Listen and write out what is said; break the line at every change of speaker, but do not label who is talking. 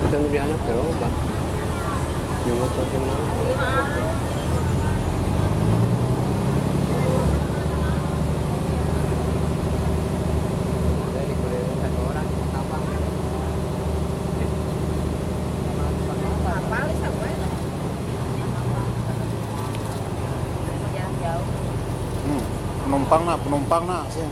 Kita nu di anak teh loba. Di motor teh mah. Dari kuliah satu orang tambah.
Penumpang nak sih.